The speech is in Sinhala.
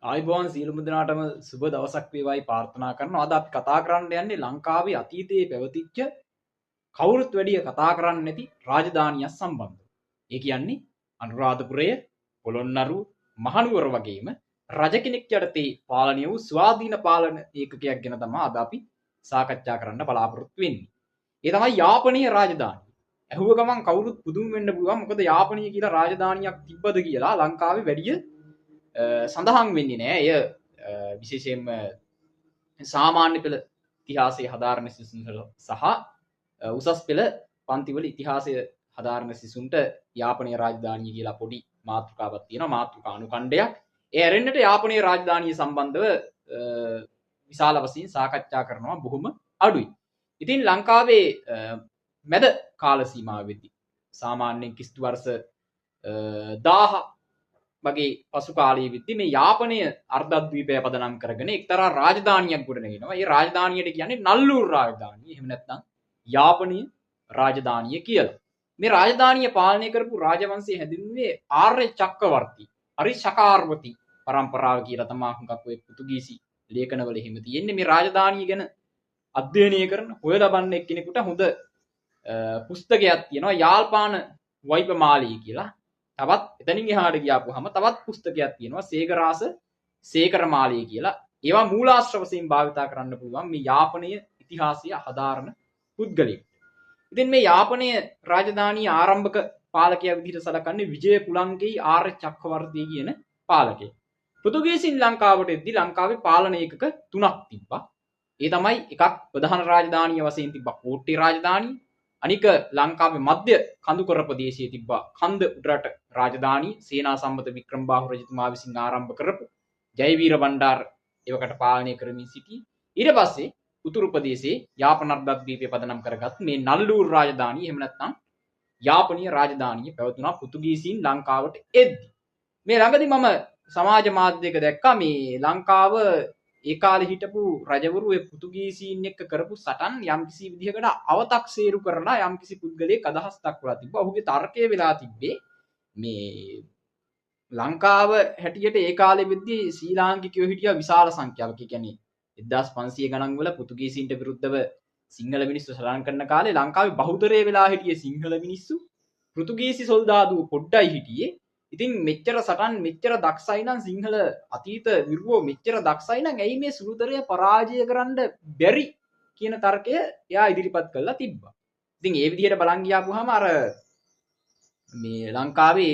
ආයුබෝවන් සියලුම දෙනාටම සුබ දවසක් වේවායි ප්‍රාර්ථනා කරනවා. අද අපි කතා කරන්න යන්නේ ලංකාවේ අතීතයේ පැවතිච්ච කවුරුත් වැඩිය කතා කරන්නේ නැති රාජධානියක් සම්බන්ධව. ඒ කියන්නේ අනුරාධපුරය, පොළොන්නරුව, මහනුවර වගේම රජ කෙනෙක් යටතේ පාලනය වූ ස්වාධීන පාලන ඒකකයක් ගැන තමයි අද අපි සාකච්ඡා කරන්න බලාපොරොත්තු වෙන්නේ. ඒ තමයි යාපනීය රාජධානිය. ඇහුව ගමන් කවුරුත් පුදුම වෙන්න පුළුවන්. මොකද යාපනීය කියලා රාජධානියක් තිබ්බද කියලා ලංකාවේ වැඩිය සඳහන් වෙන්නේ නෑ. එය විශේෂයෙන්ම සාමාන්‍ය පෙළ ඉතිහාසය හදාරන සිසුන්ට සහ උසස් පෙළ පන්තිවල ඉතිහාසය හදාරන සිසුන්ට යාපනීය රාජධානිය කියලා පොඩි මාතෘකාවක් තියෙනවා, මාතෘකා අනුකණ්ඩයක්. ඒ ඇරෙන්නට යාපනීය රාජධානිය සම්බන්ධව විශාල වශයෙන් සාකච්ඡා කරනවා බොහොම අඩුයි. ඉතින් ලංකාවේ මැද කාල සීමාවෙදී සාමාන්‍යයෙන් ක්‍රිස්තු වර්ෂ 1000 වගේ පසු කාලයේ වෙද්දී මේ යාපනය අර්ධද්වීපය පදනම් කරගෙන එක්තරා රාජධානියක් ගොඩනගෙනවා. ඒ රාජධානියට කියන්නේ නල්ලූර් රාජධානිය. එහෙම නැත්නම් යාපනීය රාජධානිය කියලා. මේ රාජධානිය පාලනය කරපු රාජවංශය හැඳින්වුවේ ආර්ය චක්‍රවර්ති, හරි ශකාර්වති පරම්පරාව කියලා තමයි හුඟක් ඔය පෘතුගීසි ලේඛනවල එහෙම තියෙන්නේ. මේ රාජධානිය ගැන අධ්‍යයනය කරන හොයලා බලන එක්කෙනෙකුට හොඳ පුස්තකයක් තියෙනවා, යාල්පාන වෛපමාලී කියලා. තවත් එතනින් එහාට ගියාපුවාම තවත් පුස්තකයක් තියෙනවා, සේකරාස සේකරමාලී කියලා. ඒවා මූලාශ්‍ර වශයෙන් භාවිතා කරන්න පුළුවන් මේ යාපනීය ඉතිහාසය හදාරන පුද්ගලයෙක්. ඉතින් මේ යාපනීය රාජධානිය ආරම්භක පාලකයා විදිහට සැලකන්නේ විජය කුලංගේ ආර්ය චක්‍රවර්ති කියන පාලකයෙක්. පෘතුගීසින් ලංකාවට එද්දි ලංකාවේ පාලන ඒකක තුනක් තිබ්බා. ඒ තමයි එකක් ප්‍රධාන රාජධානිය වශයෙන් තිබ්බා කෝට්ටේ රාජධානිය. අනික ලංකාවේ මධ්‍ය කඳුකර ප්‍රදේශයේ තිබ්බා කන්ද උඩරට රාජධානිය, සේනා සම්මත වික්‍රමබාහු රජතුමා විසින් ආරම්භ කරපු ජයවීර බණ්ඩාර එවකට පාලනය කරමින් සිටි. ඊට පස්සේ උතුරු ප්‍රදේශයේ යාපන අර්ධද්වීපය පදනම් කරගත් මේ නල්ලූර් රාජධානිය, එහෙම නැත්නම් යාපනීය රාජධානිය පැවතුණා පෘතුගීසීන් ලංකාවට එද්දි. මේ ළඟදි මම සමාජ මාධ්‍යයක දැක්කා මේ ලංකාව ඒ කාලේ හිටපු රජවරු ඒ පෘතුගීසීන් එක්ක කරපු සටන් යම්කිසි විදිහකට අවතක්සේරු කරලා යම්කිසි පුද්ගලයෙක් අදහස් දක්වලා තිබ්බා. ඔහුගේ තර්කය වෙලා තිබ්බේ මේ ලංකාව හැටියට ඒ කාලෙ වෙද්දී ශ්‍රී ලාංකිකයෝ හිටියා විශාල සංඛ්‍යාවක්. ඒ කියන්නේ 1500 ගණන් වල පෘතුගීසීන්ට විරුද්ධව සිංහල මිනිස්සු සටන් කරන කාලේ ලංකාවේ බහුතරය වෙලා හිටියේ සිංහල මිනිස්සු. පෘතුගීසි සොල්දාදුවෝ පොඩ්ඩයි හිටියේ. ඉතින් මෙච්චර සටන් මෙච්චර දක්ෂයි නම් සිංහල අතීත විරුවෝ මෙච්චර දක්ෂයි නම් ඇයි මේ සුළුතරය පරාජය කරන්න බැරි කියන තර්කය එයා ඉදිරිපත් කරලා තිබ්බා. ඉතින් ඒ විදිහට බලන් ගියාපුවාම අර මේ ලංකාවේ